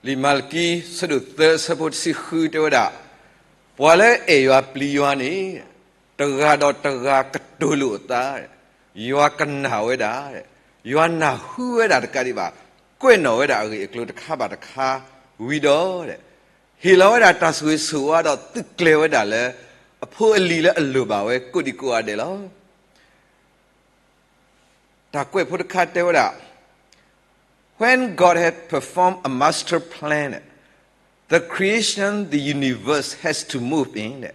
လံာ်မၤလကံ ဆၢဒိၣ်သၢ အဆၢဖိတဆံဃု တဲဝဲဒၣ်, ပှၤလၢအအဲၣ်ယွၤပျံၤယွၤန့ၣ် တဂၤဒီးတဂၤကတိၤလိာ်အသး, ယွၤကနၣ်ဝဲဒၣ်, ယွၤနၢ်ဟူဝဲဒၣ်တကးဒံးဘၣ်, ကွဲးနီၣ်ဝဲဒၣ်အဂ့ၢ်အကျိၤတခါဘၣ်တခါဝံၤဒီး ဟ့ၣ်လီၤဝဲဒၣ်တၢ်ဆိၣ်ဂ့ၤဆိၣ်ဝါဒီးသုးကျဲၤဝဲဒၣ်လၢ အဖိအလံၤလၢအလိၣ်ဘၣ်ဝဲကိးဒံကိးဂၤဒဲးလီၤ. တၢ်ကွဲးဖိတခါတဲဝဲဒၣ်, When God had performed a master plan, the creation, the universe has to move in.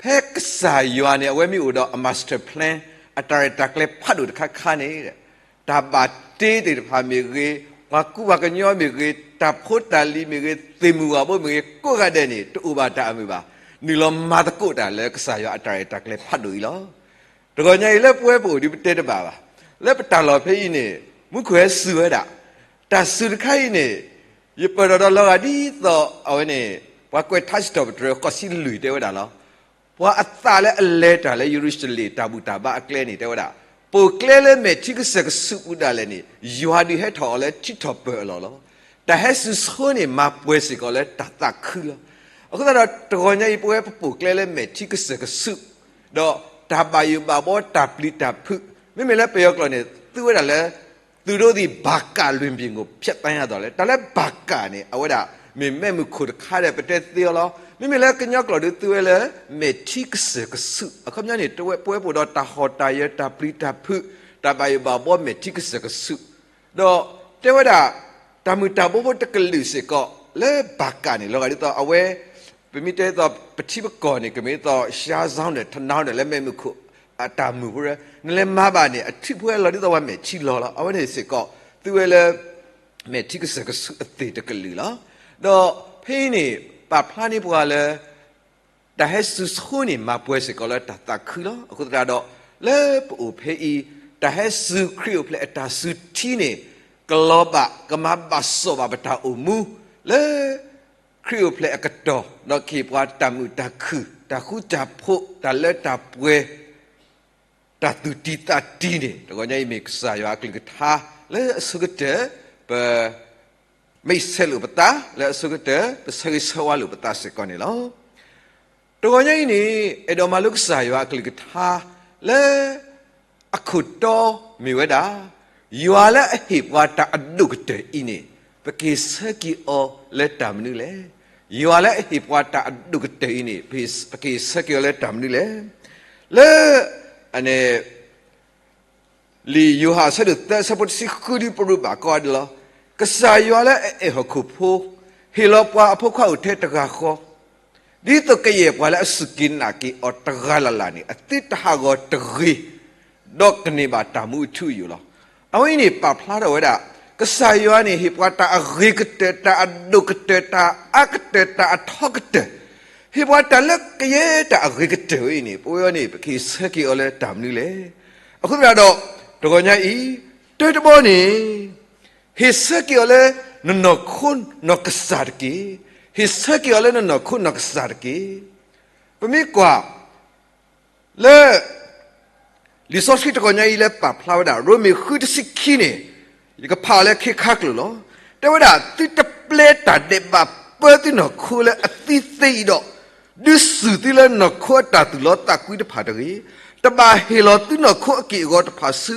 ဖဲကစၢ်ယွၤန့ၣ် အဝဲမ့ၢ်အိၣ်ဒီးအ master plan အတၢ်ရဲၣ်တၢ်ကျဲၤဖးဒိၣ်တခါခါန့ၣ် တၢ်ဘၣ်တ့သ့ၣ်တဖၣ်မ့ၢ်ဂ့ၤ, ပှၤကူပှၤကညီမ့ၢ်ဂ့ၤ, တၢ်ဖိတၢ်လံၤမ့ၢ်ဂ့ၤ, သ့ၣ်မုၢ်ဝၣ်ဘိမ့ၢ်ဂ့ၤ, ကိးဂၤဒဲးန့ၣ် တအိၣ်ဘၣ်တၢ်အမုာ်ဘၣ်. နုာ်လီၤမၤသကိးတၢ်လၢကစၢ်ယွၤအတၢ်ရဲၣ်တၢ်ကျဲၤဖးဒိၣ်အံၤလီၤ. တဂီၤညါအံၤလၢပဝဲပအိၣ်ဒံးပတဲတဘၣ်ဘၣ်. လၢပတၢ်လီၢ်ဖဲအံၤန့ၣ် မူခိၣ်ဟဲစူၤဝဲဒၣ်. တၢ်စူၤတခါအံၤန့ၣ် ယပၢၢ်ထီၣ်ဒီးလီၤဂာ်ဒ်သိးအဝဲန့ၣ် ပှၤကွဲးထါစံးထီၣ်ပတြၢၤ ဃိးဆံလွံၢ်တဲဝဲဒၣ်လီၤ. ပှၤအသးလၢအလဲၤတၢ်လၢယရူၤၡလ့ၣ်တၢ်ဘူၣ်တၢ်ဘါအကျဲန့ၣ် တဲဝဲဒၣ်, ပိာ်ကျဲလၢမဲာ်ထံကစၢၢ်ကဆူးပူၤဒၣ်လဲာ်န့ၣ် ယွၤဒုးဟဲထီၣ်အီၤလၢထံထီၣ်ပၢၢ်အလီၢ်လီၤ. တၢ်ဟဲစူၤဆိန့ၣ် မၤပှဲၤစ့ၢ်ကီးလၢတၢ်သးခုလီၤ. အဃိသတးဒီး တဂီၤညါအံၤ ပဝဲပပိာ်ကျဲလၢမဲာ်ထံကစၢၢ်ကဆူး ဒီးတၢ်ဘၣ်ယိၣ်ဘၣ်ဘှီတၢ်ပျံၤတၢ်ဖုး, မ့မ့ၢ်လၢပယီၤကျိာ်န့ၣ် သူဝဲဒၣ်လၢ သူတို့သည် ဘၣ်ကၣ်လွင်ပြင်ကို ဖြတ်သန်းရသော်လည်း တၢ်လၢဘၣ်ကၣ်န့ၣ် အဝဲဒၣ် မ့ၢ်မဲးမုၢ်ခိၣ်တခါဒီး ပတဲသ့အီၤလီၤ. မ့မ့ၢ်လၢကညီကျိာ်ဒုးသူဝဲလၢ မဲာ်ထံကစၢၢ်ကဆူး, အခီပညီန့ၣ် တဝဲပဝဲပအိၣ်ဒီးတၢ်ဟီၣ်တၢ်ယၢၤ တၢ်ပျံၤတၢ်ဖုး တၢ်ဘၣ်ယိၣ်ဘၣ်ဘှီမဲာ်ထံကစၢၢ်ကဆူး ဒီးတဲဝဲဒၣ် တၢ်မုၢ်တၢ်ဘိဖိတကလုာ်စ့ၢ်ကီး လၢဘၣ်ကၣ်န့ၣ် လီၤဂာ်ဒ်သိးအဝဲ ပမ့ၢ်တဲဒ်သိး ပထံပကီၢ်န့ၣ် ကမ့ၢ်ဒ်သိး ရှါဇီဒီး ထနီဒီး လၢမဲးမုၢ်ခိၣ်အတၢ်မုာ်ဖိ နလဲၤမၤဘၣ်န့ၣ် အထံၣ်ဖိလီၤဒ်သိးပှၤမဲာ်ထံလီၤလီၤ. အဝဲန့ၣ်စ့ၢ်ကီး သူဝဲလၢ မဲာ်ထံကစၢၢ်ကဆူးအသ့ၣ်တကလုာ်လီၤ. ဒီးဖဲအံၤန့ၣ် ပာ်ဖျါန့ၢ်ပှၤလၢ တၢ်ဟဲစူၤဆိန့ၣ် မၤပှဲၤစ့ၢ်ကီးလၢတၢ်သးခုလီၤ. အဃိသတးဒီး လၢပအိၣ်ဖဲအံၤ တၢ်ဟဲစူၤခရံာ်အိၣ်ဖျဲၣ်အတၢ်စူၤထံန့ၣ် ကလီၤဘၣ် ကမၤဘၣ်စီၣ်ဘၣ်ပတၢ်အိၣ်မူ လၢခရံာ်အိၣ်ဖျဲၣ်အကတီၢ် ဒီးကဟ့ၣ်ပှၤတၢ်မုာ်တၢ်ခုၣ် တၢ်ဃူတၢ်ဖိး တၢ်လၢတၢ်ပှဲၤ တၢ်သူၣ်တံၢ်သးတံၢ်န့ၣ် တဂီၤညါအံၤမ့ၢ်ကစၢ်ယွၤအကလုၢ်ကထါ လၢအဆိကတၢၢ် ပ မ့ၢ်ဆဲးလိာ်ပသး လၢအဆိကတၢၢ် ပဆၢဂ့ၤဆၢဝါလိာ်ပသးစ့ၢ်ကီးန့ၣ်လီၤ. တဂီၤညါအံၤန့ၣ် အဲၣ်ဒိးမၤလိကစၢ်ယွၤအကလုၢ်ကထါ လၢ အခိၣ်တီမ့ၢ်ဝဲဒၣ် ယွၤလၢအဟ့ၣ်ပှၤတၢ်အဒိၣ်ကတၢၢ်အံၤန့ၣ် ပက့ၤဆၢက့ၤအီၤလၢတၢ်မနုၤလဲၣ်. ယွၤလၢအဟ့ၣ်ပှၤတၢ်အဒိၣ်ကတၢၢ်အံၤန့ၣ် ပက့ၤဆၢက့ၤအီၤလၢတၢ်မနုၤလဲၣ်. လၢ အန့ၣ် လံာ်ယိၤဟၣ်အဆၢဒိၣ်သၢအဆၢဖိတဆံဃုဒ်ပရူးဘၣ်ကိးဂၤဒဲးလီၤ. ကစၢ်ယွၤလၢအအဲၣ်ဟီၣ်ခိၣ်ဖိ ဟ့ၣ်လီၤပှၤအဖိခွါအိၣ်ထဲတဂၤဃီ ဒ်သိးကယဲၢ်ပှၤလၢအစူၢ်က့ၤနာ်က့ၤအီၤတဂၤလၢ်လၢ်န့ၣ် အသုတဟးဂီၤတဂ့ၤ ဒီးကန့ၢ်ဘၣ်တၢ်မူအထူအယိာ်လီၤ. အဝဲအံၤန့ၣ် ပာ်ဖျါထီၣ်ဝဲဒၣ် ကစၢ်ယွၤန့ၣ် ဟ့ၣ်ပှၤတၢ်အဂ့ၤကတၢၢ် တၢ်အဒိၣ်ကတၢၢ် တၢ်အါကတၢၢ် တၢ်အထီကတၢၢ် ဟ့ၣ်ပှၤတၢ်လၢကယဲၢ်တၢ်အဂ့ၤကတၢၢ်ဝဲအံၤန့ၣ် ပဝဲအံၤန့ၣ် ပကဟ့ၣ်ဆၢက့ၤအီၤလၢတၢ်မနုၤလဲၣ်. အဃိသတးဒီး တဂီၤညါအံၤ တၢတဘီန့ၣ် ဟ့ၣ်ဆၢက့ၤအီၤလၢ နနီၢ်ခိနီၢ်ကစၢ်တက့ၢ်. ဟ့ၣ်ဆၢက့ၤအီၤလၢနနီၢ်ခိနီၢ်ကစၢ်တက့ၢ်. ပမ့ၢ်ကွၢ် လၢ လံာ်စီဆှံတဂီၤညါအံၤလၢပာ်ဖျါဝဲဒၣ် ရိမ့ၤဃုတဆံခံန့ၣ် ယကဖးအီၤလၢခဲခါကျိၤလီၤ. တဲဝဲဒၣ် သုတပျဲတၢ်ဒဲးဘးပၢသုနီၢ်ခိလၢအသံသ့အံၤဒီး ဒုးစူၢ်သုလၢနီၢ်ခိအတၢ်သူၣ်လီသးကွံတဖၣ်တဂ့ၤ. တဘၣ်ဟ့ၣ်လီၤသုနီၢ်ခိအက့ၢ်အဂီၤတဖၣ်ဆူ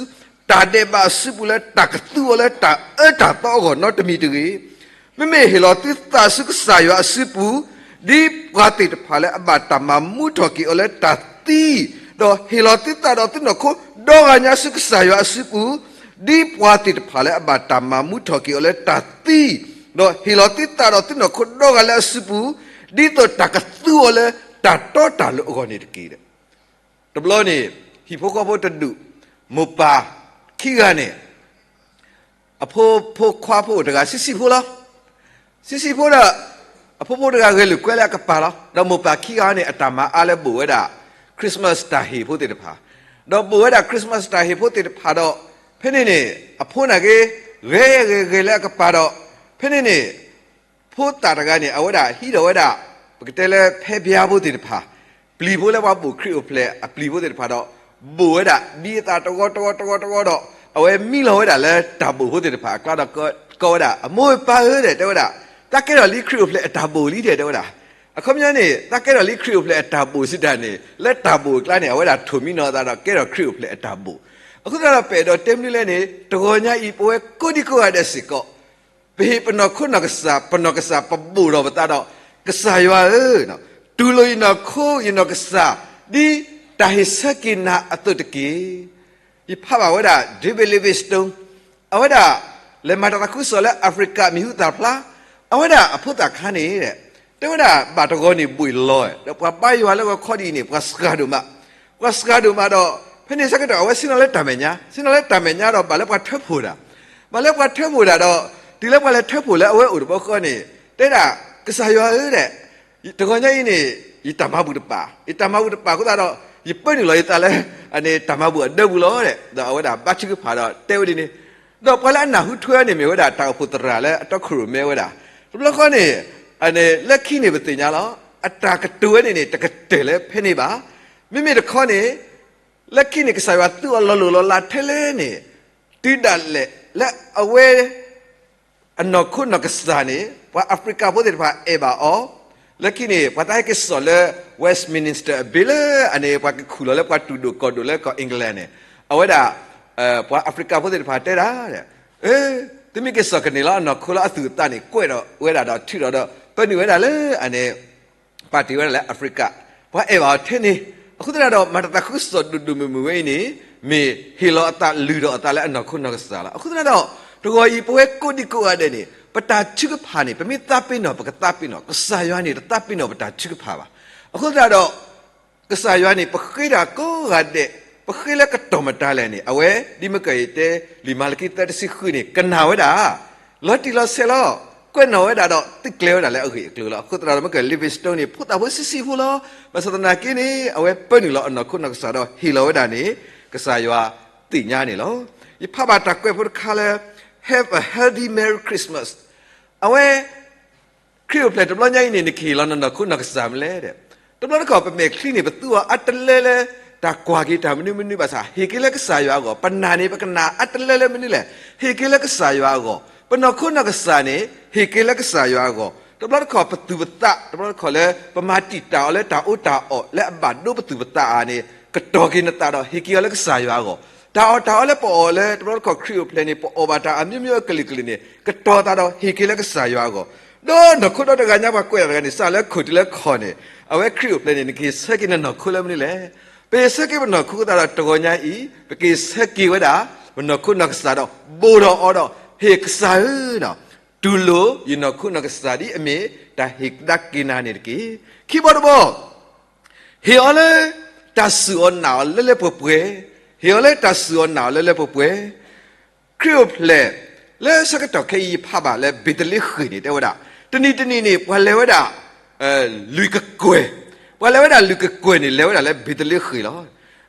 တၢ်ဒဲးဘးအစုပူၤလၢတၢ်ကသူအီၤလၢတၢ်အၢတၢ်သီအဂီၢ်နီတမံၤတဂ့ၤ. မ့မ့ၢ်ဟ့ၣ်လီၤသုသးဆူကစၢ်ယွၤအစုပူၤ, ဒ်ပှၤသ့ၣ်တဖၣ်လၢအဘၣ်တၢ်မၤမူထီၣ်က့ၤအီၤလၢတၢ်သံ, ဒီးဟ့ၣ်လီၤသုသးဒီးသုနီၢ်ခိဒီဂၤညါဆူကစၢ်ယွၤအစုပူၤ, ဒ်ပှၤသ့ၣ်တဖၣ်လၢအဘၣ်တၢ်မၤမူထီၣ်က့ၤအီၤလၢတၢ်သံ, ဒီးဟ့ၣ်လီၤသုသးဒီးသုနီၢ်ခိဒီဂၤလၢအစုပူၤ, ဒ်သိးတၢ်ကသူအီၤလၢတၢ်တီတၢ်လိၤအဂီၢ်န့ၣ်တက့ၢ်. တဘျီန့ၣ် ဟံၣ်ဖိဃီဖိတဒူၣ်, မိၢ်ပၢ်ခံဂၤန့ၣ် အဖိဖိခွါဖိအိၣ်တဂၤ ဆံးဆံးဖိလီၤ. ဆံးဆံးဖိဒီး အဖိဖိတဂၤဂဲၤလိာ်ကွဲလၢအကပၤလီၤ. ဒီးမိၢ်ပၢ်ခံဂၤန့ၣ် အတၢ်မၤအါလၢဘိၣ်ဝဲဒၣ် Christmas တၢ်ဟ့ၣ်ဖိသ့ၣ်တဖၣ်, ဒီးဘိၣ်ဝဲဒၣ် Christmas တၢ်ဟ့ၣ်ဖိသ့ၣ်တဖၣ်ဒီး ဖဲန့ၣ်န့ၣ် အဖိန့ၣ်ဂ့ၤ ဂဲၤဂဲၤဂဲၤလၢအကပၤဒီး ဖဲန့ၣ်န့ၣ် ဖိသၣ်တဂၤန့ၣ် အဝဲဒၣ်ဟံးဒီးဝဲဒၣ် ပကတဲလၢဖဲဘျါဖိသ့ၣ်တဖၣ်, ပျံၤဖိလၢပှၤဘိၣ်ခရံာ်အိၣ်ဖျဲၣ်အပျံၤဖိသ့ၣ်တဖၣ်ဒီး ဘိၣ်ဝဲဒၣ် ဒ်အသးတဂီတဂီတဂီတဂီဒီး အဝဲမံလီၤဝဲဒၣ်လၢတၢ်ဘိၣ်ဖိသ့ၣ်တဖၣ်အကျါဒီး ကိးဝဲဒၣ် အမိၢ်ပၢ်ဧၢဒီး တဲဝဲဒၣ် သးကဲထီၣ်လံခရံာ်အိၣ်ဖျဲၣ်အတၢ်ဘိၣ်လံဒီး တဲဝဲဒၣ်. အခီပညီန့ၣ် သးကဲထီၣ်လံခရံာ်အိၣ်ဖျဲၣ်အတၢ်ဘိၣ်စံးတၢ်န့ၣ် လၢတၢ်ဘိၣ်အကျါန့ၣ် အဝဲဒၣ်ထိၣ်မံနီၤအသးဒီးကဲထီၣ်ခရံာ်အိၣ်ဖျဲၣ်အတၢ်ဘိၣ်. အဃိသတးဒီး ပအဲၣ်ဒိးတဲမနုၤလဲၣ်န့ၣ် တဂီၤညါအံၤ ပဝဲကိးဒံကိးဂၤဒဲးစ့ၢ်ကီး ပဟ့ၣ်ပနီၢ်ခိနီၢ်ကစၢ် ပနီၢ်ကစၢ် ပဘိၣ်ထီၣ်ပသးဒီး ကစၢ်ယွၤဧၢ, တူၢ်လိာ်ယနီၢ်ခိယနီၢ်ကစၢ် ဒ်တၢ်ဟ့ၣ်ဆၢက့ၤနၤအသိးတက့ၢ်. ယဖးဘၣ်ဝဲဒၣ် David Livingstone အဝဲဒၣ် လဲၤမၤတၢ်သးခုကစီၣ်လၢ Africa မံၤဟူသၣ်ဖျါ, အဝဲဒၣ်အဖိသၣ်ခါန့ၣ် တဲဝဲဒၣ် ဘၣ်တဂီၤန့ၣ်ဘှံးလီၤ, ဒီးပှၤဘါယွၤလၢဂီၤခီဒ်အံၤန့ၣ် ပှၤစှၤဒိၣ်မး, ပှၤစှၤဒိၣ်မးဒီး ဖဲန့ၣ်ဆၢကတီၢ် အဝဲဆ့ၣ်နီၤလၢတၢ်မဲာ်ညါ, ဆ့ၣ်နီၤလၢတၢ်မဲာ်ညါဒီး ဘၣ်လၢပှၤထၢဖှိၣ်တၢ်, ဘၣ်လၢပှၤထၢဖှိၣ်တၢ်ဒီး တုၤလၢပှၤလဲၤထၢဖှိၣ်လၢအဝဲအိၣ်တဘျီဃီန့ၣ် တဲဒၣ် ကစၢ်ယွၤဧၢ ဒဲး တဂီၤညါအံၤန့ၣ် ယတၢ်မၤဘူၣ်တပာ်, ယတၢ်မၤဘူၣ်တပာ်အဃိသတးဒီး ယပၢနုာ်လီၤယသးလၢ အန့ၣ်တၢ်မၤဘူၣ်အဒၢပူၤလီၤ ဒီးအဝဲဒၣ်ဘါထုကဖၣ်ဒီးတဲဝဲဒ်န့ၣ်, ဒီးပှၤလၢအနၢ်ဟူထွဲန့ၣ်မ့ၢ်ဝဲဒၣ်တၢ်အိၣ်ဖှိၣ်သရၣ်လၢအတီခိၣ်ရိၣ်မဲဝဲဒၣ်, တဘျီဃီန့ၣ် အန့ၣ်လၢခံန့ၣ်ပသ့ၣ်ညါလီၤ, အတၢ်ကတိၤဝဲန့ၣ်န့ၣ် တကတၢၢ်လၢဖဲန့ၣ်ဘၣ်. မ့မ့ၢ်တခီန့ၣ် လၢခံန့ၣ် ကစၢ်ယွၤသူအီၤလီၤလိၢ်လီၤလးထဲလဲၣ်န့ၣ် တုၤဒၣ်လဲာ်လၢအဝဲ အနီၢ်ခိနီၢ်ကစၢ်န့ၣ် ပှၤ Africa ဖိသ့ၣ်တဖၣ်အဲၣ်ဘၣ်အီၤ, လၢခံန့ၣ် ပှၤတၢ်ဟဲက့ၤစိာ်လၢ Westminster Abbey လၢအန့ၣ် ပှၤကခူၣ်လီၤလၢပှၤတူၢ်ဒိၣ်ကီၢ်ဒိၣ်လၢကီၢ် England န့ၣ်, အဝဲဒၣ် ပှၤ Africa ဖိသ့ၣ်တဖၣ်တဲဒၣ်, သုမ့ၢ်က့ၤစိာ်ကန့ၢ်လီၤအနီၢ်ခိလၢအသူၣ်အသးန့ၣ် ကွဲးထီၣ်ဝဲဒၣ်ဒီးထုးထီၣ်ဒီး ပၢနုာ်ဝဲဒၣ်လၢအန့ၣ် ပာ်တ့ၢ်ဝဲဒၣ်လၢ Africa, ပှၤအဲၣ်ဘၣ်အီၤထဲန့ၣ်, အဃိသတးဒီး မၤတၢ်သးခုကစီၣ်ဒိၣ်ဒိၣ်မုၢ်မုၢ်ဝဲအံၤန့ၣ် မ့ၢ်ဟ့ၣ်လီၤအသးလုၢ်ထီၣ်အသးလၢအနီၢ်ခိနီၢ်ကစၢ်လီၤ. အဃိသတးဒီး တဂီၤအံၤ ပဝဲကိးဒံကိးဂၤဒဲးန့ၣ် ပတၢ်ထုကဖၣ်န့ၣ် ပမ့ၢ်သးပ့ၤနီၣ် ပကသးပ့ၤနီၣ်, ကစၢ်ယွၤန့ၣ် တသးပ့ၤနီၣ်ပတၢ်ထုကဖၣ်ဘၣ်. အဃိသတးဒီး ကစၢ်ယွၤန့ၣ် ပဃ့တၢ်ကိးဂၤဒဲး, ပဃ့လၢကတီၢ်မတၤလဲၣ်န့ၣ် အဝဲ ဒ်မ့ၢ်ကီၢ်အံၤတဲ လံာ်မၤလကံ သၢ တဆံဃုန့ၣ် ကနၣ်ဝဲဒၣ်, လီၤတံၢ်လီၤဆဲးလီၤ, ကွဲးနီၣ်ဝဲဒၣ်ဒီး သုးကျဲၤဝဲဒၣ်လၢအဂ့ၢ်အကျိၤလီၤ. အဃိသတးဒီး မ့ၢ်ကီၢ် Livingstone န့ၣ် ဖိသၣ်ဖိဆံးဆံးဖိလီၤ. ဘၣ်ဆၣ်သနာ်က့န့ၣ် အဝဲပၢနုာ်လီၤအနီၢ်ခိနီၢ်ကစၢ်ဒီးဟ့ၣ်လီၤဝဲဒၣ်န့ၣ် ကစၢ်ယွၤသ့ၣ်ညါန့ၣ်လီၤ. ယဖးဘၣ်တၢ်ကွဲးဖိတခါလၢ Have a healthy Merry Christmas. အဝဲ ခရံာ်အိၣ်ဖျဲၣ်တဘျီညါအံၤန့ၣ် နကဟ့ၣ်လီၤနနီၢ်ခိနီၢ်ကစၢ်မနုၤလဲၣ်. တဘျီတခီၣ် ပမဲာ်ချံန့ၣ် ပသူအီၤအါတလၢလၢ တၢ်ကွၢ်က့ၤတၢ်မနုၤမနုၤဘၣ်ဆၣ် ဟ့ၣ်က့ၤလၢကစၢ်ယွၤအဂီၢ်, ပနာ်န့ၣ် ပကနာ်အါတလၢလၢမနုၤလဲၣ်, ဟ့ၣ်က့ၤလၢကစၢ်ယွၤအဂီၢ်, ပနီၢ်ခိနီၢ်ကစၢ်န့ၣ် ဟ့ၣ်က့ၤလၢကစၢ်ယွၤအဂီၢ်, တဘျီတခီၣ်ပသူၣ်ပသး, တဘျီတခီၣ်လၢ ပမၤတံာ်တာ်အီၤလၢတၢ်အီၣ်တၢ်အီလၢအဘၣ်ဒိပသူၣ်ပသးဧါန့ၣ် ကတီၤက့ၤနသးဒီးဟ့ၣ်က့ၤအီၤလၢကစၢ်ယွၤအဂီၢ်, တၢ်အီၣ်တၢ်အီလၢပအီၣ်လၢ တဘျီတခီၣ်ခရံာ်အိၣ်ဖျဲၣ်န့ၣ် ပအီၣ်ဘၣ်တၢ်အမျိုးမျိုးအကလုာ်ကလုာ်န့ၣ် ကတီၤသးဒီးဟ့ၣ်က့ၤလၢကစၢ်ယွၤအဂီၢ်, ဒီးနီၢ်ခိဒီတဂၤညါ ပှၤကွဲးတၢ်တဂၤန့ၣ် စးလၢခိၣ်တုၤလၢခီၣ်န့ၣ် အဝဲခရံာ်အိၣ်ဖျဲၣ်န့ၣ် နကဟ့ၣ်ဆၢက့ၤနနီၢ်ခိလၢမနုၤလဲၣ်. ပဟ့ၣ်ဆၢက့ၤပနီၢ်ခိသးဒီးတဂီၤညါအံၤ ပကဟ့ၣ်ဆၢက့ၤဝဲဒၣ် ပနီၢ်ခိနီၢ်ကစၢ်ဒီး ဘိၣ်ထီၣ်အီၤဒီး ဟ့ၣ်ကစၢ်ဧၢ, တူၢ်လိာ်ယနီၢ်ခိနီၢ်ကစၢ်ဒ်အမ့ၢ်တၢ်ဟ့ၣ်ကဒါက့ၤနၤန့ၣ်တက့ၢ်. ခံဘီတဘီ ဟ့ၣ်အီၤလၢတၢ်စူၢ်အီၤနာ်အီၤလၢလၢပှဲၤပှဲၤ, ဟ့ၣ်အီၤလၢတၢ်စူၢ်အီၤနာ်အီၤလၢလၢပှဲၤပှဲၤ, ခရံာ်အိၣ်ဖျဲၣ် လၢဆၢကတီၢ်ခဲအံၤယဖးဘၣ်လၢဘ့းသလ့ဃ့ၣ်န့ၣ် တဲဝဲဒၣ် တနံၤတနံၤန့ၣ် ပှၤလဲၤဝဲဒၣ် လွံၢ်ကကွဲၢ်, ပှၤလဲၤဝဲဒၣ်လွံၢ်ကကွဲၢ်န့ၣ် လဲၤဝဲဒၣ်လၢဘ့းသလ့ဃ့ၣ်လီၤ.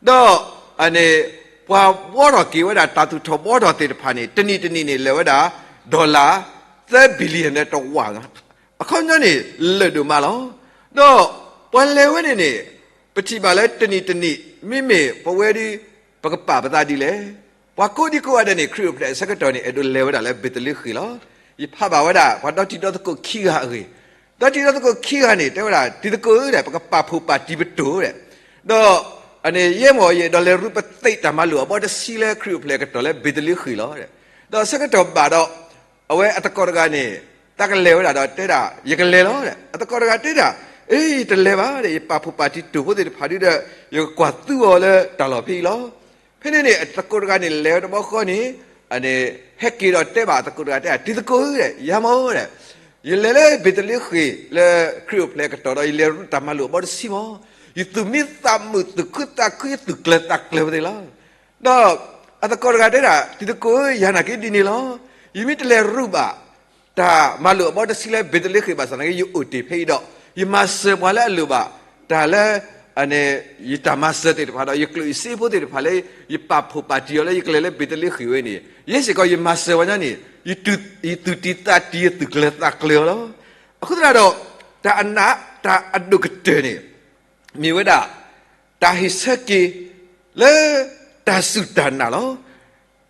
ဒီး အန့ၣ် ပှၤဘှီထီၣ်က့ၤဝဲဒၣ် တၢ်သူၣ်ထီၣ်ဘှီထီၣ်သ့ၣ်တဖၣ်န့ၣ် တနံၤတနံၤန့ၣ် လဲၤဝဲဒၣ် dollar သၢ billion လၢတဝာ်, အခီပညီန့ၣ် လၢာ်ဒိၣ်မးလီၤ. ဒီးပှၤလဲၤဝဲန့ၣ်န့ၣ် ပထံၣ်ဘၣ်လၢတနံၤတနံၤ မ့မ့ၢ်ပဝဲဒၣ် ပကပာ်ပသးဒ်လဲၣ်. ပှၤကိးဒံကိးဂၤဒဲးန့ၣ် ခရံာ်အိၣ်ဖျဲၣ်အဆၢကတီၢ်န့ၣ် အဲၣ်ဒိးလဲၤဝဲဒၣ်လၢဘ့းသလ့ဃ့ၣ်လီၤ. ယဖးဘၣ်ဝဲဒၣ် ပှၤဒီတံၤဒီသကိးခံဂၤအဂ့ၢ်, ဒီတံၤဒီသကိးခံဂၤန့ၣ် တဲဝဲဒၣ် တံၤသကိးဧၢဒီး ပကပာ်ဖှိၣ်ပာ်တံၤပတိၢ်ဒီး ဒီး အန့ၣ် ယဲမ့ၢ်ယအဲၣ်ဒိးလဲၤရူပသ့ၣ်တၢ်မၤလိာ်အဘီတဆံလၢခရံာ်အိၣ်ဖျဲၣ်အကတီၢ်လၢဘ့းသလ့ဃ့ၣ်လီၤ. ဒီးဆၢကတီၢ်ဘၣ်ဒီး အဝဲအသကိးတဂၤန့ၣ် သးကလဲၤဝဲဒၣ်ဒီးတဲဒၣ် ယကလဲၤလီၤ. အသကိးတဂၤတဲဒၣ် အ့ ယတလဲၤဘၣ်ဒီး ယပာ်ဖှိၣ်ပာ်တံၤတိၢ်ဖိသ့ၣ်တဖၣ်ဒုဒီး ယကကွၢ်သူအီၤလၢတၢ်လီၢ်ဖဲအံၤလီၤ. ဖဲန့ၣ်န့ၣ် အသကိးတဂၤန့ၣ်လဲၤဝဲတဘျီဃီန့ၣ် အန့ၣ် ဟဲက့ၤဒီးတဲဘၣ်အသကိးတဂၤတဲ တံၤသကိးဧၢ ယၤမ့ၢ်ဒီး ယလဲၤလၢဘ့းသလ့ဃ့ၣ်လၢခရံာ်အိၣ်ဖျဲၣ်အကတီၢ်ဒီး ယလဲၤရူတၢ်မၤလိာ်အဘီတဆံမ့ၢ် ယသူၣ်မံသးမုာ် သူၣ်ခုသးခု ယသူၣ်ကျၢၤသးကျၢၤဝဲသ့ၣ်လီၤ. ဒီးအသကိးတဂၤတဲဒၣ် တံၤသကိးဧၢ ယၤနာ်က့ဒ်န့ၣ်လီၤ. ယမ့ၢ်တလဲၤရူဘၣ် တၢ်မၤလိာ်အဘီတဆံလၢဘ့းသလ့ဃ့ၣ်ဘၣ်ဆၣ်သနာ်က့ ယအိၣ်တ့ၢ်ဖဲအံၤဒီး ယမၤစၢၤပှၤလၢအလိၣ်ဘၣ်တၢ်လၢ အန့ၣ် ယတၢ်မၤစၢၤသ့ၣ်တဖၣ်ဒီး ယကျိၣ်ယစ့ဖိသ့ၣ်တဖၣ်လၢ ယပာ်ဖှိၣ်ပာ်တံၤအီၤလၢ ယကလဲၤလၢဘ့းသလ့ဃ့ၣ်ဝဲန့ၣ် ယဲစ့ၢ်ကီးယမၤစၢၤပှၤညါန့ၣ် ယသူၣ်တံၤသးတံၤ ယသူၣ်ကျၢၤသးကျၢၤအီၤလီၤ. အဃိသတးဒီး တၢ်အနး တၢ်အဒိၣ်ကတၢၢ်န့ၣ် မ့ၢ်ဝဲဒၣ် တၢ်ဟ့ၣ်ဆၢက့ၤ လၢတၢ်စူၢ်တၢ်နာ်လီၤ.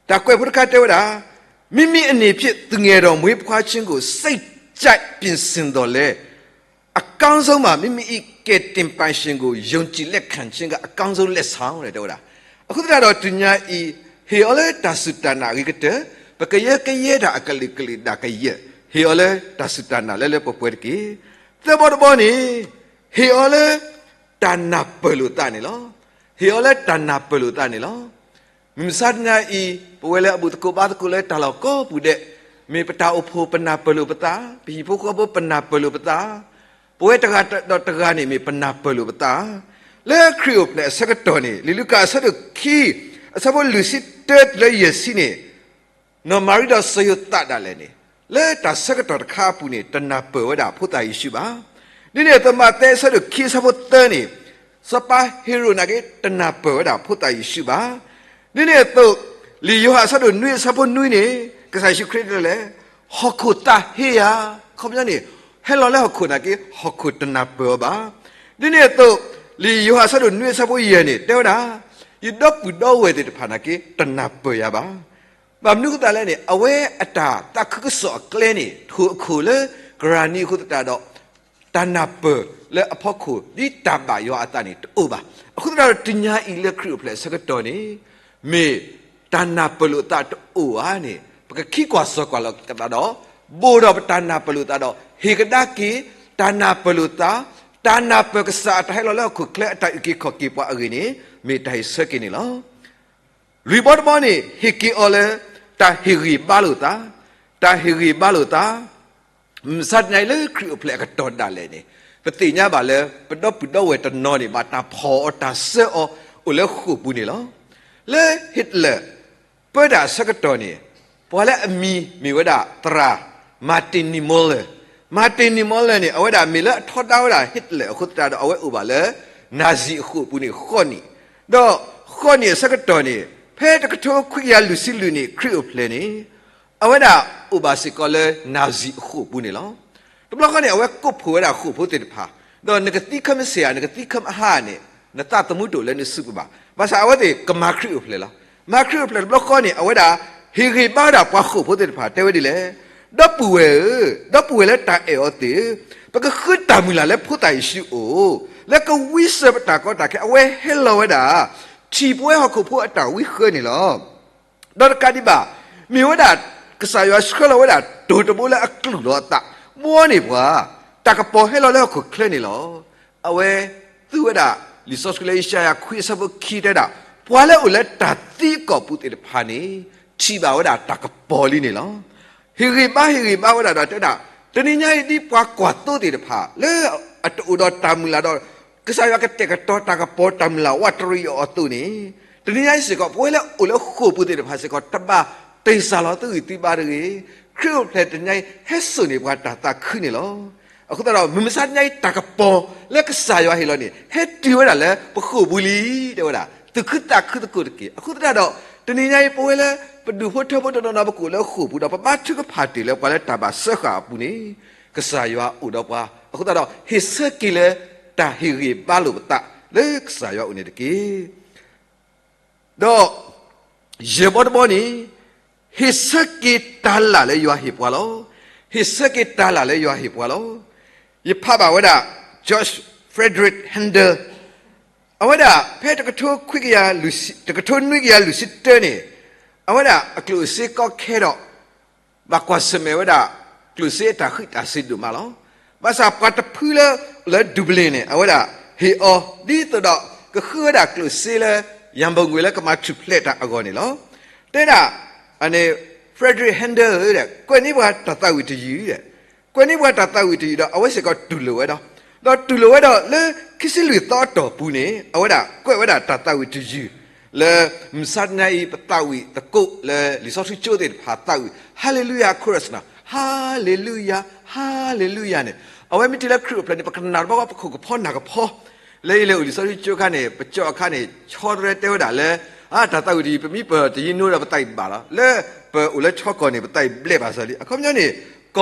တၢ်ကွဲးဖိတခါတဲဝဲဒၣ် မိမိအနေဖြင့် သူငယ်တော်မွေးဖွားခြင်းကို စိတ်ချ ကြိုက်ပြင်ဆင်သော်လည်း အကောင်းဆုံးမှာ မိမိ၏ ကယ်တင်ပိုင်ရှင်ကို ယုံကြည်လက်ခံခြင်းက အကောင်းဆုံးလက်ဆောင် တဲဝဲဒၣ်. အဃိသတးဒီးတုၤညါအံၤ ဟ့ၣ်အီၤလၢတၢ်စူၢ်တၢ်နာ်အဂ့ၤကတၢၢ်, ပကယၢကယဲတၢ်အကလုာ်ကလုာ်ဒၣ်ကယဲၢ်, ဟ့ၣ်အီၤလၢတၢ်စူၢ်တၢ်နာ်လၢလၢပှဲၤပှဲၤတက့ၢ်. သၢဘီတဘီန့ၣ် ဟ့ၣ်အီၤလၢ တၢ်နၢ်ပၢၢ်လိာ်သးန့ၣ်လီၤ. ဟ့ၣ်အီၤလၢတၢ်နၢ်ပၢၢ်လိာ်သးန့ၣ်လီၤ. မုၢ်မဆါတနံၤအံၤ ပဝဲလၢအဘူၣ်သကိးဘါသကိးလၢတၢ်လီၢ်ကိးပူၤဒဲး, မ့ၢ်ပတၢ်အိၣ်ဖှိၣ် ပနၢ်ပၢၢ်လိာ်ပသး, ပဟံၣ်ဖိဃီဖိ ပနၢ်ပၢၢ်လိာ်ပသး, ပဝဲတဂၤဒီးတဂၤန့ၣ် မ့ၢ်ပနၢ်ပၢၢ်လိာ်ပသး, လၢခရံာ်အိၣ်ဖျဲၣ်အဆၢကတီၢ်န့ၣ် လံာ်လူၤကၣ်အဆၢဒိၣ်ခံ အဆၢဖိလွံၢ်ဆံတၢတုၤလၢယဲၢ်ဆံန့ၣ် နီၢ်မၤရံဒီးစီၤယိၤသးဒၣ်လဲာ်န့ၣ် လၢတၢ်ဆၢကတီၢ်တခါအပူၤန့ၣ် တနၢ်ပၢၢ်ဝဲဒၣ်ဖိသၣ်ယ့ၣ်ၡူးဘၣ်. ဒ်န့ၣ်အသိး မးသဲအဆၢဒိၣ်ခံအဆၢဖိသၢန့ၣ် စီၤပၤဟ့ၤရိာ်နာ်က့ တနၢ်ပၢၢ်ဝဲဒၣ်ဖိသၣ်ယ့ၣ်ၡူးဘၣ်. ဒ်န့ၣ်အသိး လံာ်ယိၤဟၣ်အဆၢဒိၣ်နွံအဆၢဖိနွံန့ၣ် ကစၢ်ယ့ၣ်ၡူးခရံာ်တဲလဲၣ်, ဟီၣ်ခိၣ်သးဟ့ယၤ, အခီပညီန့ၣ် ဟဲလီၤလၢဟီၣ်ခိၣ်နာ်က့ ဟီၣ်ခိၣ်တနၢ်ပၢၢ်အီၤဘၣ်. ဒ်န့ၣ်အသိး လံာ်ယိၤဟၣ်အဆၢဒိၣ်နွံအဆၢဖိယဲၢ်န့ၣ် တဲဝဲဒၣ်, ယဒီပုၢ်ဒီဝဲၢ်သ့ၣ်တဖၣ်နာ်က့ တနၢ်ပၢၢ်ယၤဘၣ်. ဘၣ်မနုၤအဃိသတးလဲၣ်န့ၣ် အဝဲအတၢ်သးခုကစီၣ်အကျဲန့ၣ် ထိၣ်အခိၣ်လၢကရၢ်နံအဃိသတးဒီး တၢ်နၢ်ပၢၢ်လၢအဖီခိၣ် ဒ်တၢ်ဘၣ်ယွၤအသးန့ၣ် တအိၣ်ဘၣ်. အဃိသတးဒီး တနံၤညါအံၤလၢခရံာ်အိၣ်ဖျဲၣ်အဆၢကတီၢ်န့ၣ် မ့ၢ်တၢ်နၢ်ပၢၢ်လိာ်သးတအိၣ်ဧါန့ၣ် ပကခံကွၢ်စိာ်ကွၢ်လိာ်သးဒီး ဘိၣ်ဒီးပတၢ်နၢ်ပၢၢ်လိာ်သးဒီး ဟ့ၣ်ကဒါက့ၤ တၢ်နၢ်ပၢၢ်လိာ်သး, တၢ်နၢ်ပၢၢ်ကစၢ်အတၢ်ဟဲလီၤလၢဟီၣ်ခိၣ်ချၢအတၢ်အုၣ်က့ၤခီၣ်က့ၤပှၤအဂ့ၢ်န့ၣ် မ့ၢ်တၢ်ဟ့ၣ်ဆၢက့ၤန့ၣ်လီၤ. လွံၢ်ဘီတဘီန့ၣ် ဟ့ၣ်က့ၤအီၤလၢ တၢ်ဟ့ၣ်ဂံၢ်ဘါလိာ်သး, တၢ်ဟ့ၣ်ဂံၢ်ဘါလိာ်သး, မုၢ်မဆါတနံၤအံၤလၢခရံာ်အိၣ်ဖျဲၣ်အကတီၢ်ဒၣ်လဲာ်န့ၣ် ပသ့ၣ်ညါဘၣ်လၢ ပဒီပုၢ်ဒီဝဲၢ်တနီၤန့ၣ် ဘၣ်တၢ်ဖီၣ်အီၤတၢ်စၢအီၤအိၣ်လၢဃိာ်ပူၤန့ၣ်လီၤ. လၢ Hitler ပၢတၢ်အဆၢကတီၢ်န့ၣ် ပှၤလၢအမံၤမ့ၢ်ဝဲဒၣ်သရၣ် Martin Niemöller, Martin Niemöller န့ၣ် အဝဲဒၣ်မ့ၢ်လၢအထီဒါဝဲဒၣ် Hitler အဃိသတးဒီး အဝဲအိၣ်ဘၣ်လၢ နၣ်စံၣ်အဃိာ်ပူၤန့ၣ် ဃိးနံၣ်, ဒီးဃိးနံၣ်အဆၢကတီၢ်န့ၣ် ဖဲတကထိခွံကယၤလွံၢ်ဆံလွံၢ်န့ၣ် ခရံာ်အိၣ်ဖျဲၣ်န့ၣ် အဝဲဒၣ်အိၣ်ဘၣ်စ့ၢ်ကီးလၢ နၣ်စံၣ်အဃိာ်ပူၤန့ၣ်လီၤ. တဘျီဃီန့ၣ် အဝဲကိးဖှိၣ်ဝဲဒၣ်ဃိာ်ဖိသ့ၣ်တဖၣ်, ဒီးနကသံခၢၣ်မစ့ၢ်ဧါ နကသံခၢၣ်မဟါန့ၣ် နသးသမူတအိၣ်လၢနစုပူၤဘၣ်. ဘၣ်ဆၣ်အဝဲသ့ၣ်ကမၤခရံာ်အိၣ်ဖျဲၣ်လီၤ. မၤခရံာ်အိၣ်ဖျဲၣ်တဘျီဃီန့ၣ် အဝဲဒၣ် ဟ့ၣ်ဂံၢ်ဘါဝဲဒၣ်ပှၤဃိာ်ဖိသ့ၣ်တဖၣ် တဲဝဲဒ်လဲၣ်, ဒီပုၢ်ဝဲၢ်ဧၢ, ဒီပုၢ်ဝဲၢ်လၢတၢ်အဲၣ်အီၤသ့ၣ်ဧၢ, ပကဃုတၢ်မုၢ်လၢ်လၢဖိသၣ်ယ့ၣ်ၡူးအအိၣ်, လၢကဝံစၢၤပတၢ်ကီတၢ်ခဲ အဝဲဟဲလီၤဝဲဒၣ် ထံၣ်ပဝဲဟီၣ်ခိၣ်ဖိအတၢ်ဝံဃၢန့ၣ်လီၤ. ဒီးတကးဒံးဘၣ်, မ့ၢ်ဝဲဒၣ် ကစၢ်ယွၤဆှၢလီၤဝဲဒၣ် တိၢ်တဘိလၢအကလုၢ်လီၤအသး ဘှီန့ၢ်ပှၤ တၢ်ကပီၤဟဲလီၤလၢဟီၣ်ခိၣ်ချၢန့ၣ်လီၤ. အဝဲသူဝဲဒၣ် လံာ်စီဆှံလၢယၡါယၤခွံအဆၢဖိခံတဲဒၣ်, ပှၤလၢအိၣ်လၢတၢ်သံအကီၢ်ပူၤသ့ၣ်တဖၣ်န့ၣ် ထံၣ်ဘၣ်ဝဲဒၣ်တၢ်ကပီၤလံန့ၣ်လီၤ. ဟ့ၣ်ဂံၢ်ဘါ ဟ့ၣ်ဂံၢ်ဘါဝဲဒၣ်ဒီးတဲဒၣ်, တနံၤညါအံၤဒ်ပှၤကွၢ်သိသ့ၣ်တဖၣ် လၢအတအိၣ်ဒီးတၢ်မုၢ်လၢ်ဒီး ကစၢ်ယွၤကတဲာ်ကတီၤတၢ်ကပီၤတၢ်မုၢ်လၢ်ဝးတရံးအီၤအသိးန့ၣ်, တနံၤညါအံၤစ့ၢ်ကီး ပဝဲလၢအိၣ်လၢဃိာ်ပူၤသ့ၣ်တဖၣ်စ့ၢ်ကီး တဘၣ်တ့ၢ်စၢ်လီၤသုဂံၢ်သုဘါတဂ့ၤ. ခရံာ်အိၣ်ဖျဲၣ်တနံၤညါအံၤ ဟဲစိာ်န့ၢ်ပှၤတၢ်သးခုန့ၣ်လီၤ. အဃိသတးဒီး မုၢ်မဆါတနံၤညါအံၤ တၢ်ကပီၤလၢကစၢ်ယွၤဟ့ၣ်လီၤန့ၣ် ဟဲတုၤဝဲဒၣ်လၢပဃိာ်ပူၤလံ, တဲဝဲဒၣ် သူၣ်ခုသးခုသကိးတက့ၢ်. အဃိသတးဒီး တနံၤညါအံၤ ပဝဲလၢပဒူၣ်ဖိထၢဖိတနီၤနီၤ ပကအိၣ်လၢဃိာ်ပူၤဒီး ပဘါထုကဖၣ်တ့ၢ်လၢပှၤလၢတၢ်ဘၣ်စၢဃာ်အပူၤန့ၣ် ကစၢ်ယွၤအိၣ်ဒီးပှၤ. အဃိသတးဒီး ဟ့ၣ်ဆၢက့ၤလၢတၢ်ဟ့ၣ်ဂံၢ်ဘါလိာ်ပသးလၢကစၢ်ယွၤအိၣ်န့ၣ်တက့ၢ်. ဒီး ယဲၢ်ဘီတဘီန့ၣ် ဟ့ၣ်ဆၢက့ၤတၢ်လၢ်လၢယွၤဟ့ၣ်ပှၤလီၤ. ဟ့ၣ်ဆၢက့ၤတၢ်လၢ်လၢယွၤဟ့ၣ်ပှၤလီၤ. ယဖးဘၣ်ဝဲဒၣ် George Frideric Handel, အဝဲဒၣ်ဖဲတကထိခွံကယၤ တကထိနွံကယၤလွံၢ်ဆံတၢန့ၣ် အဝဲဒၣ်အကျိၣ်အစ့ကီခဲဒီး ဘၣ်ကွၢ်ဆၢၣ်မဲာ်ဝဲဒၣ် ကျိၣ်စ့အတၢ်ဃံးတၢ်စ့ၤဒိၣ်မးလီၤ. ဘၣ်ဆၣ်ပှၤတဖုလၢ လၢဒူဘလ့ၣ်န့ၣ် အဝဲဒၣ်ဟ့ၣ်အီၤ ဒ်သိးဒီးကဃုဝဲဒၣ်ကျိၣ်စ့လၢ ရန်ပုံငွေ လၢကမၤထူၣ်ဖျဲးတၢ်အဂီၢ်န့ၣ်လီၤ. တဲဒၣ် Frederick Handel ကွဲးန့ၢ်ပှၤတၢ်သးဝံၣ်တယုၢ်, ကွဲးန့ၢ်ပှၤတၢ်သးဝံၣ်တယုၢ်ဒီး အဝဲစ့ၢ်ကီးတူၢ်လိာ်ဝဲဒီး, ဒီးတူၢ်လိာ်ဝဲဒီးလၢခံဆံလွံၢ်သီအတီၢ်ပူၤန့ၣ် အဝဲဒၣ်ကွဲးဝဲဒၣ်တၢ်သးဝံၣ်တယုၢ် လၢမုၢ်မဆါတနံၤအံၤ ပသးဝံၣ်သကိးလၢလံာ်စီဆှံကၠိသ့ၣ်တဖၣ်သးဝံၣ် Hallelujah Chorus နီၤ, Hallelujah, Hallelujah န့ၣ် အဝဲမ့ၢ်တုၤလၢခရံာ်အိၣ်ဖျဲၣ်န့ၣ် ပကနၣ်တဘျီဘၣ် ပခိၣ်ကဖီနၢ်ကဖီ လၢယလဲၤအိၣ်လံာ်စီဆှံကၠိအခါန့ၣ် ပကၠီအခါန့ၣ် ဆီတရဲတဲဝဲဒၣ်လၢ အတၢ်သးဝံၣ်တယုၢ် ပမ့ၢ်ပတယုၢ်နိဒီးပသးဝံၣ်ဘၣ်လီၤ. လၢပအိၣ်လၢဆီကီၢ်န့ၣ် ပသးဝံၣ်ဘျဲးဘၣ်စၢၤလံ. အခီပညီန့ၣ်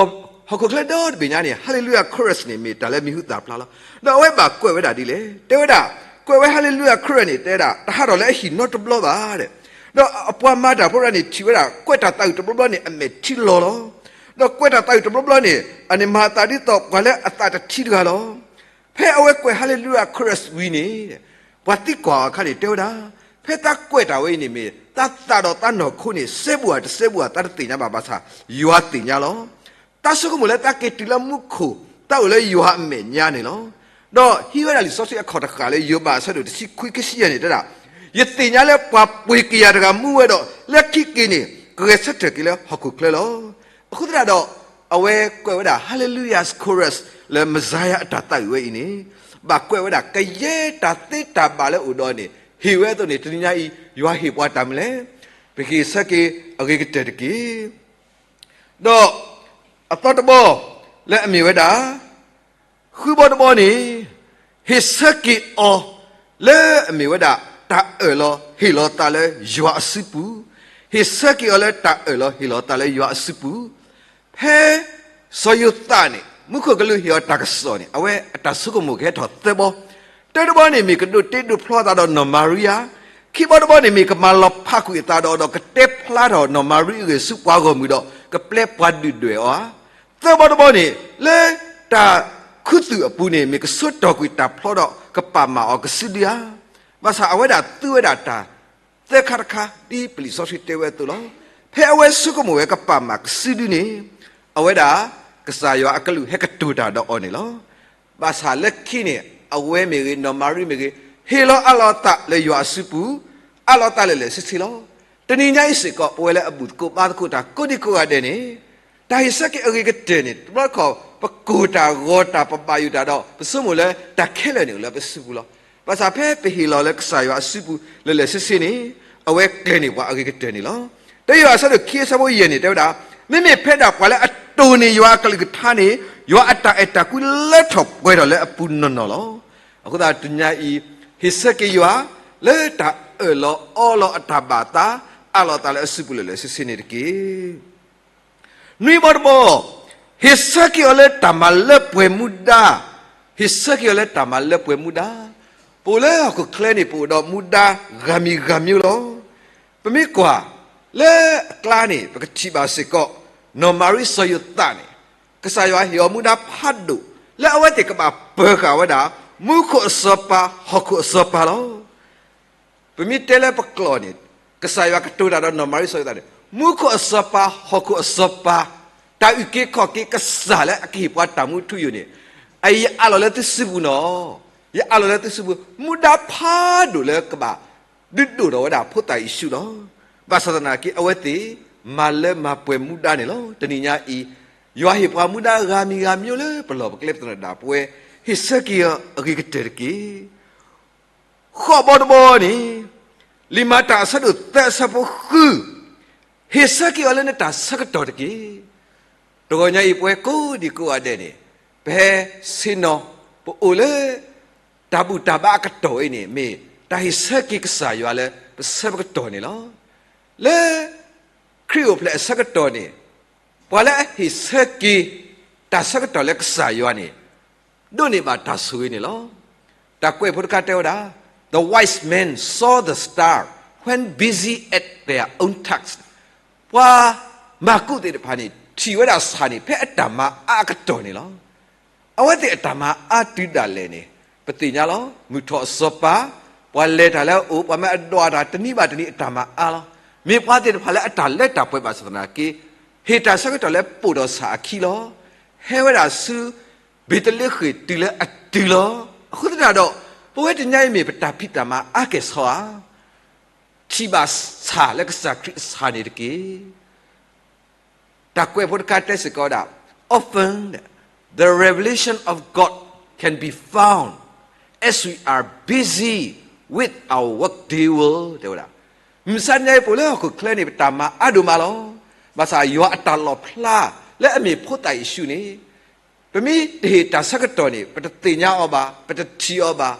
ဟီၣ်ခိၣ်ချၢဒီတဘ့ၣ်ညါန့ၣ် Hallelujah Chorus န့ၣ် မ့ၢ်တၢ်လၢမံၤဟူသၣ်ဖျါလီၤ. ဒီးအဝဲဘၣ်ကွဲးဝဲဒၣ်ဒ်လဲၣ်. တဲဝဲဒၣ် ကွဲးဝဲ Hallelujah Chorus န့ၣ် တဲဝဲဒၣ် တဟးထီၣ်လၢအဟံၣ်နီတဘျီဘၣ်ဒီး ဒီးအပှၤမၤတၢ်ဖိတဂၤန့ၣ် ထံၣ်ဝဲဒၣ် ကွဲးတၢ်သးဝံၣ်တဘျီဘျီန့ၣ် အမဲာ်ထံလီၤလီၤ. ဒီးကွဲးတၢ်သးဝံၣ်တဘျီဘျီန့ၣ် အန့ၣ်မၤအသးဒ်သိးပှၤလၢအသးတထံတဂၤလီၤ. ဖဲအဝဲကွဲး Hallelujah Chorus ဝံၤန့ၣ် ပှၤသံကွၢ်အခါန့ၣ် တဲဝဲဒၣ်, ဖဲသးကွဲးတၢ်ဝဲအံၤန့ၣ်မ့ၢ် သးသးဒီးသးနီၢ်ခိန့ၣ် စဲဘူးဧါတစဲဘူးဧါ သးတသ့ၣ်ညါဘၣ် ဘၣ်ဆၣ် ယွၤသ့ၣ်ညါလီၤ. သးဆိကမိၣ်လၢသးက့ၤတုၤလၢမူခိၣ် သးအိၣ်လၢယွၤအမဲာ်ညါန့ၣ်လီၤ. ဒီးဟံးဝဲဒၣ်လံာ်စီဆှံအခီၣ်တဃာ်လၢယိၤဘးအဆၢဒိၣ်တဆံခွံ ခံဆံယဲၢ်န့ၣ်တဲဒၣ်, ယသ့ၣ်ညါလၢပှၤပှ့ၤကယၤတဂၤမူဝဲဒီး လၢခံက့ၤန့ၣ် ကဂဲၤဆၢထၢၣ်က့ၤလၢဟီၣ်ခိၣ်ချၢလီၤ. အဃိသတးဒီး အဝဲကွဲးဝဲဒၣ် Hallelujah Chorus လၢ Messiah အတၢ်သးဝံၣ်ဝဲအံၤန့ၣ် ဘၣ်ကွဲးဝဲဒၣ် ကယဲၢ်တၢ်သ့တၢ်ဘၣ်လၢအိၣ်ဒီးန့ၣ် ဟ့ၣ်ဝဲအသိးန့ၣ် တနံၤညါအံၤ ယွၤဟ့ၣ်ပှၤတၢ်မနုၤလဲၣ်. ပဟ့ၣ်ဆၢက့ၤအဂ့ၤကတၢၢ်တက့ၢ်. ဒီးအသီတဘီ လၢအမ့ၢ်ဝဲဒၣ် ဃုဘီတဘီန့ၣ် ဟ့ၣ်ဆၢက့ၤအီၤ လၢအမ့ၢ်ဝဲဒၣ် တၢ်အၢၣ်လီၤဟ့ၣ်လီၤသးလၢယွၤအစုပူၤ, ဟ့ၣ်ဆၢက့ၤအီၤလၢတၢ်အၢၣ်လီၤဟ့ၣ်လီၤသးလၢယွၤအစုပူၤ, ဖဲစီၤယိၤသးန့ၣ် မူခိၣ်ကလူးဟ့ၣ်အီၤတၢ်ကစီၣ်န့ၣ် အဝဲအတၢ်ဆိကမိၣ်ကဟဲထီၣ်သၢဘီ, တၢတဘီန့ၣ်မ့ၢ်ကဒိးတ့ဒိးဖျီသးဒီးနီၢ်မၤရံယၤ, ခံဘီတဘီန့ၣ်မ့ၢ်ကမၤလီၤဖးကွံာ်အသးဒီး ဒီးကတဲဖျါထီၣ်နီၢ်မၤရံအဂ့ၢ်ဆူပှၤဂီၢ်မုၢ်ဒီး ကပျဲပှၤဒုၣ်ဒွဲၣ်အီၤဧါ. သၢဘီတဘီန့ၣ် လၢတၢ်ခူသူၣ်အပူၤန့ၣ် မ့ၢ်ကဆှၢတီၢ်ကွံာ်တၢ်ဖျီဒီး ကပာ်မၢ်အီၤကစုဒုဧါ. ဘၣ်ဆၣ်အဝဲဒၣ်သူဝဲဒၣ်တၢ် သၢခါတခါ ဒ်ပလံာ်စီဆှံတဲဝဲအသိးလီၤ. ဖဲအဝဲဆိကမိၣ်ဝဲကပာ်မၢ်ကစုဒုန့ၣ် အဝဲဒၣ် ကစၢ်ယွၤအကလူးဟဲကတိၤတၢ်ဒီးအီၤန့ၣ်လီၤ. ဘၣ်ဆၣ်လၢခံန့ၣ် အဝဲမ့ၢ်ဂ့ၤ နီၢ်မၤရံမ့ၢ်ဂ့ၤ ဟ့ၣ်လီၤအးလီၤသးလၢယွၤအစုပူၤ, အးလီၤသးလၢာ်လၢာ်ဆ့ဆ့လီၤ. တနံၤညါအံၤစ့ၢ်ကီး ပဝဲလၢအဘူၣ်သကိးဘါသကိးတၢ်ကိးဒံကိးဂၤဒဲးန့ၣ် တၢ်ဟ့ၣ်ဆၢက့ၤအဂ့ၤကတၢၢ်န့ၣ် တဘျီတခီၣ် ပကိၢ်တၢ်ဂီၤတၢ်ပဘၣ်ယိၣ်တၢ်ဒီး ပဆိကမိၣ်လၢတၢ်ခဲလၢာ်န့ၣ်အိၣ်လၢပစုပူၤလီၤ. ဘၣ်ဆၣ်ဖဲပဟ့ၣ်လီၤလၢကစၢ်ယွၤအစုပူၤလၢာ်လၢာ်ဆ့ဆ့န့ၣ် အဝဲကျဲၤန့ၢ်ပှၤအဂ့ၤကတၢၢ်န့ၣ်လီၤ. တၢယိၤဟၣ်အဆၢဒိၣ်ခံအဆၢဖိယဲၢ်န့ၣ် တဲဝဲဒၣ်, မ့မ့ၢ်ဖဲဒၣ်ပှၤလၢအတိၢ်န့ၢ်ယွၤအကလုၢ်ကထါန့ၣ် ယွၤအတၢ်အဲၣ်တၢ်ကွံလၢထီၣ်ပှဲၤထီၣ်လၢအပူၤနီၢ်နီၢ်လီၤ. အဃိသတးတနံၤညါအံၤ ဟ့ၣ်ဆၢက့ၤယွၤ လၢတၢ်အၢၣ်လီၤအီလီၤအတၢ်ဘၣ်သး အးလီၤသးလၢအစုပူၤလၢာ်လၢာ်ဆ့ဆ့န့ၣ်တက့ၢ်. နွံဘီတဘီ, ဟ့ၣ်ဆၢက့ၤအီၤလၢတၢ်မၤလၢပှဲၤမူဒါ, ဟ့ၣ်ဆၢက့ၤအီၤလၢတၢ်မၤလၢပှဲၤမူဒါ. ပအိၣ်လၢဟီၣ်ခိၣ်ချၢန့ၣ် ပအိၣ်ဒီးမူဒါဂၤမံၤဂၤမံၤလီၤ. ပမ့ၢ်ကွၢ်လၢအကျါန့ၣ် ပကထံၣ်ဘၣ်စ့ၢ်ကီး နီၢ်မၤရံစီၤယိၤသးန့ၣ် ကစၢ်ယွၤဟ့ၣ်အီၤမူဒါဖးဒိၣ် လၢအဝဲသ့ၣ်ကဘၣ်ပၢၤဃာ်ဝဲဒၣ် မူခိၣ်အစီၤပၤ ဟီၣ်ခိၣ်အစီၤပၤလီၤ. ပမ့ၢ်တဲလၢပကျိာ်န့ၣ် ကစၢ်ယွၤကတိၤတၢ်ဒီးနီၢ်မၤရံစီၤယိၤသးန့ၣ် မူခိၣ်အစီၤပၤ ဟီၣ်ခိၣ်အစီၤပၤ တၢ်အုၣ်က့ၤခီၣ်က့ၤကစၢ်လၢအကဟ့ၣ်ပှၤတၢ်မူထူယိာ်န့ၣ် အယအးလီၤလၢသုစုပူၤနီၢ်, ယအးလီၤလၢသုစုပူၤ မူဒါဖးဒိၣ်လၢကဘၣ် ဒုးဒိၣ်ထီၣ်ဝဲဒၣ်ဖိသၣ်ယ့ၣ်ၡူးလီၤ. ဘၣ်ဆၣ်သနာ်က့ အဝဲသ့ၣ် မၤလၢမၤပှဲၤမူဒါန့ၣ်လီၤ. တနံၤညါအံၤ ယွၤဟ့ၣ်ပှၤမူဒါဂၤမံၤဂၤမံၤလၢပလီၢ်ပကျဲပသနၢၣ်ဒၣ်ပဝဲ ဟ့ၣ်ဆၢက့ၤအီၤအဂ့ၤကတၢၢ်တက့ၢ်. ဃိးဘီတဘီန့ၣ် လံာ်မၤတၢ်အဆၢဒိၣ်သၢအဆၢဖိဃု, ဟ့ၣ်ဆၢက့ၤအီၤလၢနတၢ်ဆၢကတီၢ်တက့ၢ်. တဂီၤညါအံၤပဝဲကိးဒံကိးဂၤဒဲးန့ၣ် ပဟဲဆ့ၣ်နီၤ ပအိၣ်လၢ တၢ်ဘူၣ်တၢ်ဘါအကတီၢ်အံၤန့ၣ် မ့ၢ်တၢ်ဟ့ၣ်ဆၢက့ၤကစၢ်ယွၤလၢပဆၢပကတီၢ်န့ၣ်လီၤ. လၢခရံာ်အိၣ်ဖျဲၣ်အဆၢကတီၢ်န့ၣ် ပှၤလၢအဟ့ၣ်ဆၢက့ၤ တၢ်ဆၢကတီၢ်လၢကစၢ်ယွၤန့ၣ် ဒိးန့ၢ်ဘၣ်တၢ်ဆိၣ်ဂ့ၤန့ၣ်လီၤ. တၢ်ကွဲးဖိတခါတဲဝဲဒၣ်, The wise men saw the star when busy at their own task. ပှၤမၤကူးသ့ၣ်တဖၣ်န့ၣ် ထံၣ်ဝဲဒၣ်ဆၣ်န့ၣ် ဖဲအတၢ်မၤအါအကတီၢ်န့ၣ်လီၤ. အဝဲသ့ၣ်အတၢ်မၤအါတုၤဒၣ်လဲာ်န့ၣ် ပသ့ၣ်ညါလီၤ. မုၢ်ထီၣ်အစီၤပၤ, ပှၤလဲၤတၢ်လၢအအိၣ်, ပှၤမ့ၢ်အဒွးတၢ်တနံၤဘၣ်တနံၤအတၢ်မၤအါလီၤ. မ့ၢ်ပှၤသ့ၣ်တဖၣ်လၢအတၢ်လၢတၢ်ပှဲၤဘၣ်ဆၣ်သနာ်က့ ဟ့ၣ်တၢ်ဆၢကတီၢ်လၢပိာ်ဒီးဆၣ်အခံလီၤ. ဟဲဝဲဒၣ်ဆူ ဘ့းသလ့ဃ့ၣ်တုၤလၢအတုၤလီၤ. အဃိသတးဒီး ပဝဲတနံၤညါအံၤမ့ၢ်ပတၢ်ဖံးတၢ်မၤအါကဲၣ်ဆိးဧါ. ထံၣ်ဘၣ်ဆၣ်လၢကစၢ်ခရံာ်အဆၣ်န့ၣ်တက့ၢ်. တၢ်ကွဲးဖိတခါတဲစ့ၢ်ကီးဝဲဒၣ်, Often the revelation of God can be found as we are busy with our workday world တဲဝဲဒၣ်. မုၢ်မဆါတနံၤအံၤ ပအိၣ်လၢဟီၣ်ခိၣ်ချၢန့ၣ် ပတၢ်မၤအါဒိၣ်မးလီၤ. ဘၣ်ဆၣ်ယွၤအတၢ်လီၣ်ဖျါလၢအမ့ၢ်ဖိသၣ်ယ့ၣ်ၡူးန့ၣ် ပမ့ၢ်တဟ့ၣ်တၢ်ဆၢကတီၢ်န့ၣ် ပတသ့ၣ်ညါအီၤဘၣ်, ပတထံၣ်အီၤဘၣ်,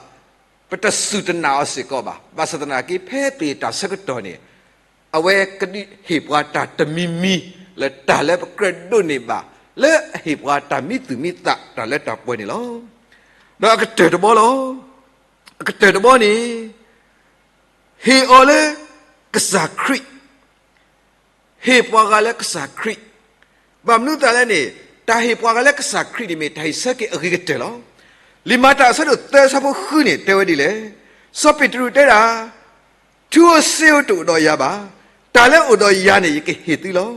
ပတစူၢ်တနာ်အီၤစ့ၢ်ကီးဘၣ်. ဘၣ်ဆၣ်သနာ်က့ ဖဲပဟ့ၣ်တၢ်ဆၢကတီၢ်န့ၣ် အဝဲကဒုးဟ့ၣ်ပှၤတၢ်တမံၤမံၤ လၢတၢ်လၢပကြၢးဒိးန့ၢ်ဘၣ် လၢအဟ့ၣ်ပှၤတၢ်မံသူၣ်မံသးတၢ်လၢတၢ်ပှဲၤန့ၣ်လီၤ. ဒီးအကတၢၢ်တဘီလီၤ. အကတၢၢ်တဘီန့ၣ် ဟ့ၣ်အီၤလၢကစၢ်ခရံာ် ဟ့ၣ်ပှၤဂၤလၢကစၢ်ခရံာ် ဘၣ်မနုၤအဃိလဲၣ်န့ၣ်, တၢ်ဟ့ၣ်ပှၤဂၤလၢကစၢ်ခရံာ်န့ၣ်မ့ၢ်တၢ်ဟ့ၣ်ဆၢက့ၤအဂ့ၤကတၢၢ်လီၤ. လံာ်မၤတၢ်အဆၢဒိၣ်သၢအဆၢဖိဃုန့ၣ် တဲဝဲဒ်လဲၣ်. စီၤပ့းတရူးတဲဒၣ်, ထူဧိၤစ့ဧိၤတအိၣ်ဒီးယၤဘၣ်. တၢ်လၢအိၣ်ဒီးယၤန့ၣ် ယကဟ့ၣ်သုလီၤ.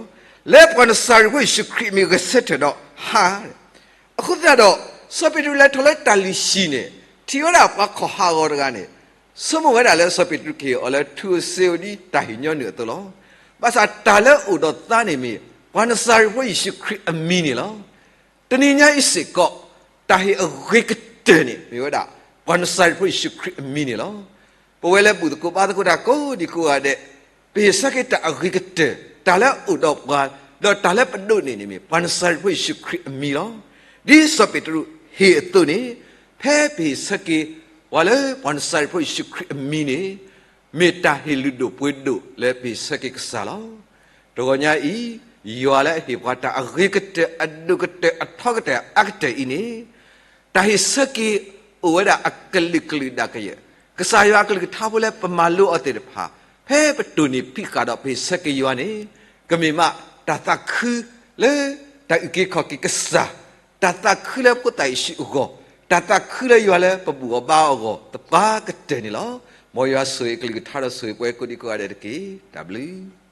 လၢပှၤနစၤရ့းဖိယ့ၣ်ၡူးခရံာ်အမံၤဂဲၤဆၢထၢၣ်ဒီးဟး အဃိသတးဒီး, စီၤပ့းတရူးလဲၤထီၣ်လၢတၢ်လုၢ်ဟံၣ်န့ၣ်, ထံၣ်ဝဲဒၣ်ပှၤခီၣ်ဟးဂီၤတဂၤန့ၣ်, ဆိကမိၣ်ဝဲဒၣ်လၢစီၤပ့းတရူးကဟ့ၣ်အီၤလၢထူဧိၤစ့ဧိၤဒ်တၢ်ဟ့ၣ်ညီနုၢ်အသိးလီၤ. ဘၣ်ဆၣ်တၢ်လၢအိၣ်ဒီးသးန့ၣ်မ့ၢ် ပှၤနစၤရ့းဖိယ့ၣ်ၡူးခရံာ်အမံၤန့ၣ်လီၤ. တနံၤညါအံၤစ့ၢ်ကီး, တၢ်ဟ့ၣ်အဂ့ၤကတၢၢ်န့ၣ် မ့ၢ်ဝဲဒၣ် ပှၤနစၤရ့းဖိယ့ၣ်ၡူးခရံာ်အမံၤန့ၣ်လီၤ. ပဝဲလၢဘူၣ်သကိးဘါသကိးတၢ်ကိးဒံကိးဂၤဒဲး, ပဟ့ၣ်ဆၢက့ၤတၢ်အဂ့ၤကတၢၢ်, တၢ်လၢအိၣ်ဒီးပှၤ, ဒီးတၢ်လၢပဒိးန့ၢ်န့ၣ်မ့ၢ် ပှၤနစၤရ့းဖိယ့ၣ်ၡူးခရံာ်အမံၤလီၤ. ဒ်စီၤပ့းတရူးဟ့ၣ်အသိးန့ၣ်, ဖဲပဟ့ၣ်ဆၢက့ၤပှၤလၢပှၤနစၤရ့းဖိယ့ၣ်ၡူးခရံာ်အမံၤန့ၣ်, မ့ၢ်တၢ်ဟ့ၣ်လုၢ်ဒိၣ်ပှ့ၤဒိၣ်လၢပဟ့ၣ်ဆၢက့ၤကစၢ်လီၤ. တဂီၤညါအံၤ, ယွၤလၢအဟ့ၣ်ပှၤတၢ်အဂ့ၤကတၢၢ် အဒိၣ်ကတၢၢ် အထီကတၢၢ်အအါကတၢၢ်အံၤန့ၣ်, တၢ်ဟ့ၣ်ဆၢက့ၤအိၣ်ဝဲဒၣ်အကလုာ်ကလုာ်ဒၣ်ကယၢၢ်, ကစၢ်ယွၤအကလုၢ်ကထါဖိလၢပမၤလိအီၤသ့ၣ်တဖၣ်, ဖဲပတိၢ်နီၣ်ဖံးဃာ်ဒီးပဟ့ၣ်ဆၢက့ၤယွၤန့ၣ်, ကမ့ၢ်မးတၢ်သးခုလၢတၢ်အုၣ်က့ၤခီၣ်က့ၤကစၢ်, တၢ်သးခုလၢဖိသၣ်ယ့ၣ်ၡူးအဂီၢ်, တၢ်သးခုလၢယွၤလၢပဘူၣ်အီၤဘါအီၤအဂီၢ် သပှၢ်ကတၢၢ်န့ၣ်လီၤ. မ်ယွၤဆိၣ်ဂ့ၤအကလုၢ်ကထါဒီးဆိၣ်ဂ့ၤပှၤကိးဒံကိးဂၤဒဲးတက့ၢ်. တၢ်ဘျုး